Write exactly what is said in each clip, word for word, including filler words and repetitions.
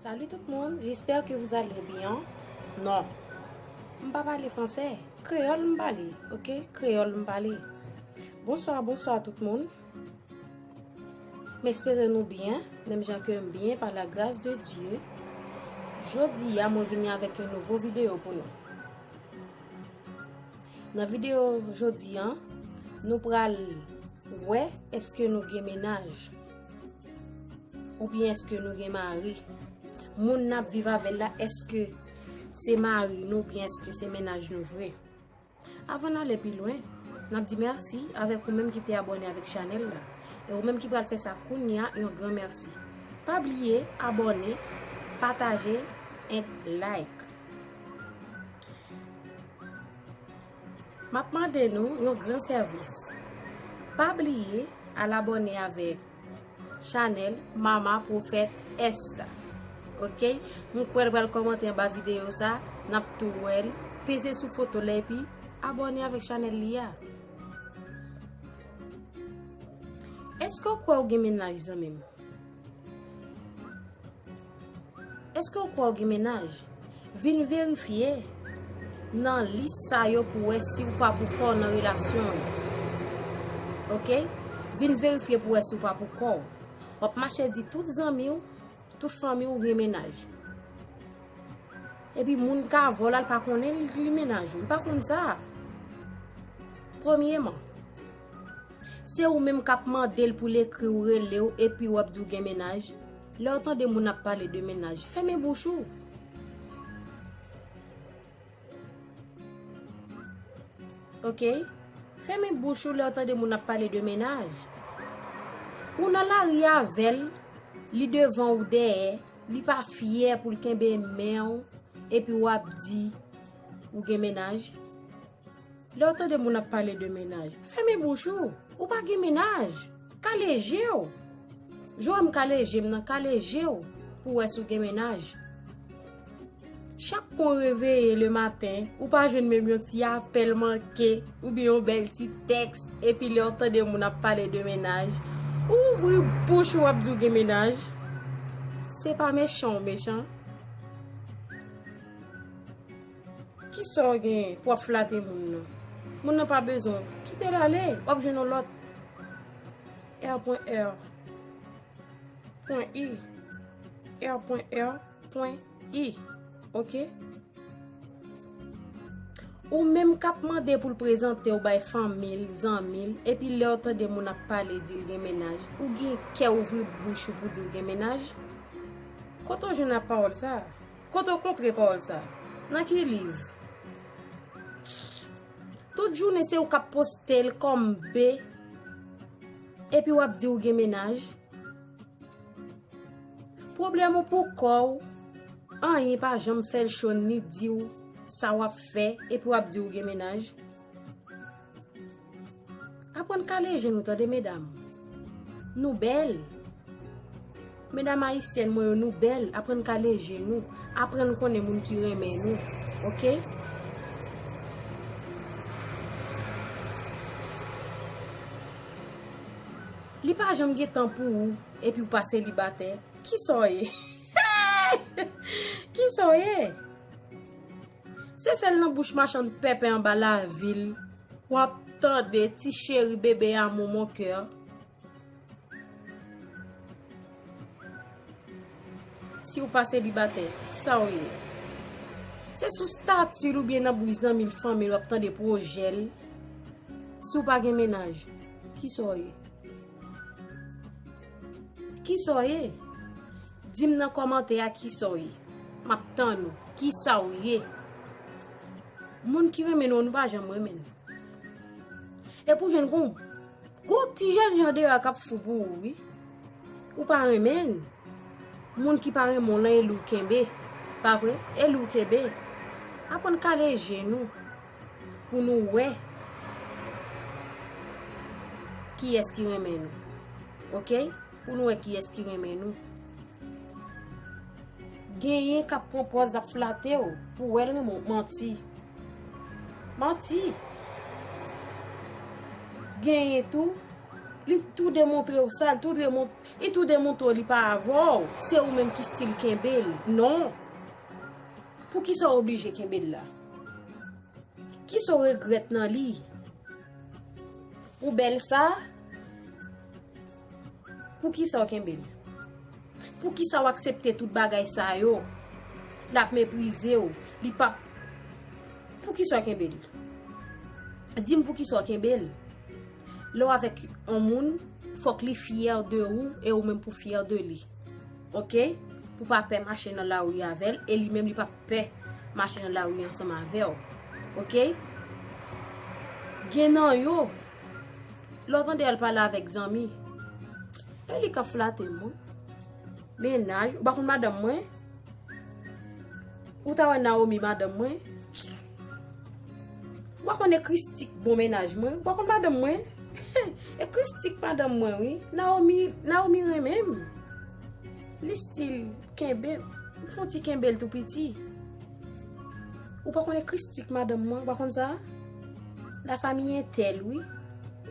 Salut tout moun, j'espère que vous allez bien. Non, m pa pale fransè, kreyòl m pale, ok? Kreyòl m pale. Bonswa, bonswa tout moun. M espere nou byen, menm jan ke m byen, par la grâce de Dieu. Jodi a, mwen vini avèk yon nouvo videyo pou nou. Nan videyo jodi a, nou pral wè èske nou gen mennaj. Oubyen èske nou gen mari? Moun n ap viv avè l la, èske se mari nou oubyen èske se mennaj nou vre? Avan n ale pi lwen, n ap di mèsi avèk ou menm ki te abòne avèk chanèl la. E ou menm ki pral fè sa kounye a, yon gran mèsi. Pa bliye abòne, pataje, and like. M ap mande nou yon gran sèvis. Pa bliye al abòne avèk chanèl Mama Pwofèt S la. Ok? M kwè l pral kòmante anba videyo sa, n ap tou wè l. Peze sou foto la epi abòne avèk chanèl li a. Èske w kwè w gen mennaj, zanmi m? Èske w kwè w gen mennaj? Vin verifye nan lis sa yo pou wè si w pa pou kò w nan relasyon an. Ok? Vin verifye pou wè si w pa pou kò w. W ap mache di tout zanmi w, tout fanmi w ou gen mennaj. Epi moun ka vòl al pa konnen li, li mennaj ou. Li pa konn sa. Premyeman, se ou menm k ap mande l pou l ekri w, rele w, epi w ap di w gen mennaj. Lè w tande moun ap pale de mennaj, fèmen bouch ou. Ok? Fèmen bouch ou lè w tande moun ap pale de mennaj. Ou nan lari avè l, li devan ou dèyè, li pa fyè pou l kenbe men w, epi w ap di ou gen mennaj. Lè w tande moun ap pale de mennaj, fèmen bouch ou. Ou pa gen mennaj. Kale je w. Joem kale je m nan, kale je w pou w wè si w gen mennaj. Chak kon reveye le maten, ou pa jwenn menm yon ti apèl manke, oubyen yon bèl ti tèks, epi lè w tande moun ap pale de mennaj, ou ouvri bouch ou ap di w gen mennaj. Se pa mechan w mechan. Kisa w gen pou w ap flate moun nan? Moun nan pa bezwen w. Kite l ale, w ap jwenn yon lòt. R pwen R pwen I. R pwen R pwen I. Ok? Ou menm k ap mande pou l prezante w bay fanmi l, zanmi l, epi lè w tande moun ap pale, di l gen mennaj, ou gen kè ouvri bouch ou pou di w gen mennaj? Kote w jwenn ap pawòl sa? Kote w kontre pawòl sa? Nan ki liv? Tout jounen se ou k ap poste l kòm be, epi w ap di w gen mennaj. Pwoblèm ou pou kò w, anyen pa janm fè l cho ni di w sa w ap fè, epi w ap di w gen mennaj. Aprann kale je nou tande, medam. Nou bèl. Medam ayisyèn mwen yo, nou bèl. Aprann kale je nou. Aprann konnen moun ki renmen nou. Ok? Li pa janm gen tan pou ou, epi w pa selibatè. Kisa w ye? Kisa w ye? Se sèl nan bouch machann pèpè anba lavil w ap tande ti cheri bebe amour mon cœur. Si w pa selibatè, sa w ye? Se sou stati l oubyen nan bouch zanmi l, fanmi l w ap tande pwojè l. Si w pa gen mennaj, kisa w ye? Kisa w ye? Di m nan kòmantè a kisa w ye. M ap tann ou. Kisa w ye? Moun ki renmen nou, nou pa janm renmen n. Epi w jwenn gon, gon ti jènjan deyò k ap fou pou ou, wi. Ou pa renmen n. Moun ki pa renmen w lan, e li w kenbe. Pa vre? E li w kenbe. Aprann kale je nou. Pou nou wè kiyès ki renmen nou. Ok? Pou nou wè kiyès ki renmen nou. Genyen k ap pran pòz ap flate w pou w wè l renmen w. Manti. Manti. Genyen tou, li tou demontre w sa, li tou demon-, Li tou demontre w li pa avè w, se ou menm ki still kenbe l. Non. Poukisa w oblije kenbe l la? Kisa w regrèt nan li? Ou bèl sa? Poukisa w kenbe l? Poukisa w aksepte tout bagay sa yo? L ap meprize w. Li p ap. Poukisa w kenbe l? Di m poukisa w kenbe l. Lè w avèk yon moun, fòk li fyè de ou e ou menm pou fyè de li. Oke? Pou pa pè mache nan lari avè l e li menm li p ap pè mache nan lari ansanm avè w. Oke? Gen nan yo, lè w tande yo al pale avèk zanmi, e li k ap flate m, wi. Mennaj, ou pa konn madanm mwen? Ou ta wè Naomi madanm mwen? Ou pa konn e Christie k bon mennaj mwen? Ou pa konn madanm mwen? E Christie k madanm mwen, wi. Naomi, Naomi renmen m. Li still kenbe m. M fon ti kenbe l tou piti. Ou pa konn e Christie k madanm mwen? Ou pa konn sa? La famille entèl, wi.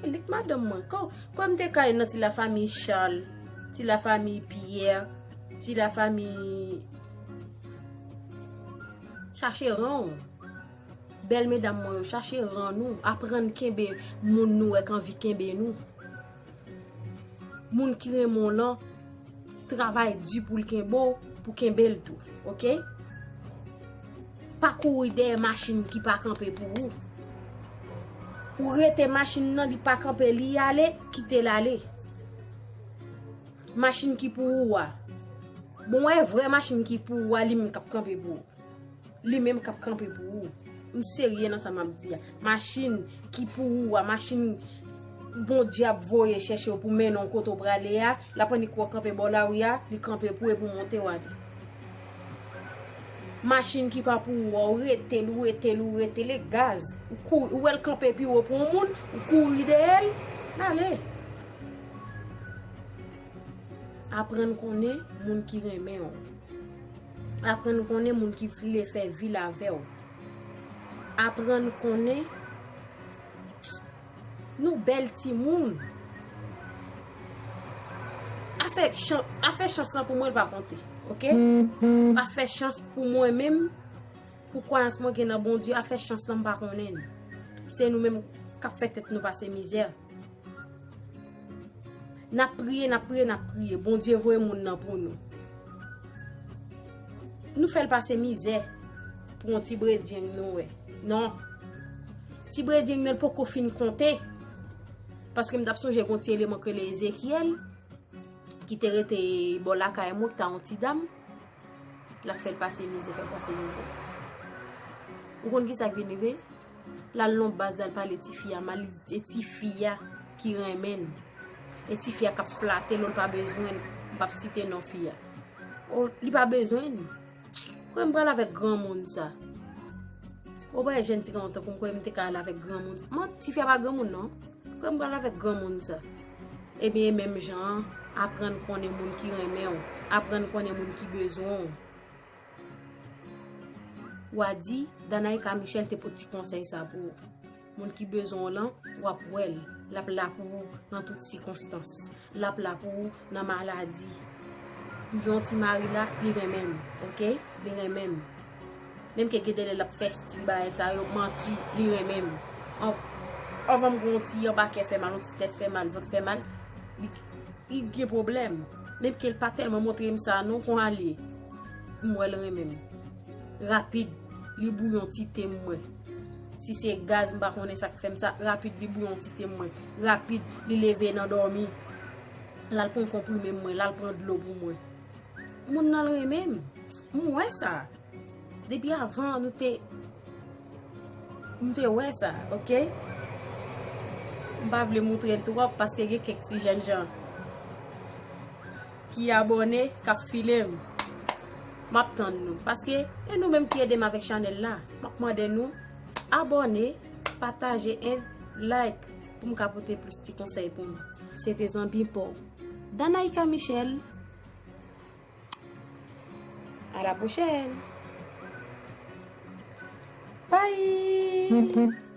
E li k madanm mwen. Kò, kò m te kale nan ti la famille Charles, ti la famille Pierre, ti la famille Chache ran w. Bèl medam mwen yo, chache ran nou. Aprann kenbe moun nou wè k anvi kenbe nou. Moun ki renmen w lan, travay di pou l kenbe w, pou kenbe l tou. Oke? Pa kouri dèyè machin ki pa kanpe pou ou. Ou rete machin nan, li pa kanpe, li ale, kite l ale. Machin ki pou ou a. Bon, wè, vrè machin ki pou ou a, li menm k ap kanpe pou ou. Li menm k ap kanpe pou ou. M serye nan sa m ap di a. Machin ki pou ou a, machin Bondye ap voye chèche w pou mennen w kote w prale a, l ap annik wè w kanpe bò lari a, li kanpe pou ou epi w monte w ale. Machin ki pa pou ou a, ou rete l, ou rete l, ou rete l, e gaz. Ou kouri, ou wè l kanpe pi wo pou yon moun, ou kouri dèyè l, l ale. Aprann konnen moun ki renmen w. Aprann konnen moun ki vle fè vi l avè w. Aprann konnen nou bèl timoun. Afè chan-, afè chans lan pou mwen, l pa konte. Oke? Afè chans pou mwen menm, pou kwayans mwen gen nan Bondye, afè chans lan, m pa konnen l. Se nou menm k ap fè tèt nou pase mizè. N ap priye, n ap priye, n ap priye. Bondye voye moun nan pou nou. Nou fè l pase mizè pou yon ti bredjenn nou wè. Non. Ti bredjenn nan, l poko fin konte. Paske m t ap sonje gen yon ti eleman k rele Ezekyèl, ki te rete bò lakay mwen, ki ta yon ti dam. L ap fè l pase mizè, fè l pase mizè. Ou konn ki sa k vin rive? L al nan baz, l al pale tifi a mal, li di e tifi a ki renmen l. E tifi a k ap flate l, ou l pa bezwen l. M p ap site non fi a. O, li pa bezwen l. Kwè m pral avèk granmoun sa. Ou pa wè jèn ti granmoun tankou m, kwè m te ka al avèk granmoun. Man, tifi a pa granmoun non. Kwè m pral avèk granmoun sa. Ebyen, e menm jan an, aprann konnen moun ki renmen w, aprann konnen moun ki bezwen w. W a di, Danaïka Michel te pot ti konsèy sa pou ou. Moun ki bezwen w lan, w ap wè l. L ap la pou ou nan tout sikonstans. L ap la pou ou nan maladi. Yon ti mari la, li renmen m, oke? Li renmen m. Menm ke gen de lè l ap fè stil bagay sa yo, manti, li renmen m. An-, anvan m gen yon ti anbakè fè mal, yon ti tèt fè mal, vant fè mal, li, li gen pwoblèm. Menm ke l pa tèlman montre m sa non, kon ale, m wè l renmen m. Rapid, li bouyon ti te m mwen. Si se gaz, m pa konnen sa k fè m sa, rapid, li bouyon ti te m mwen. Rapid, li leve nan dòmi. L al pran konprime m mwen, l al pran dlo pou mwen. Moun nan l renmen m. M wè sa. Depi avan, nou te, m te wè sa, oke? M pa vle montre l twòp paske gen kèk ti jènjan ki abòne, k ap file m. M ap tann nou. Paske e nou menm ki ede m avèk chanèl la. M ap mande nou abòne, pataje, and like pou m ka pote plis ti konsèy pou nou. Se te zanmi pa w, Danaïka Michel. À la prochaine. Bye.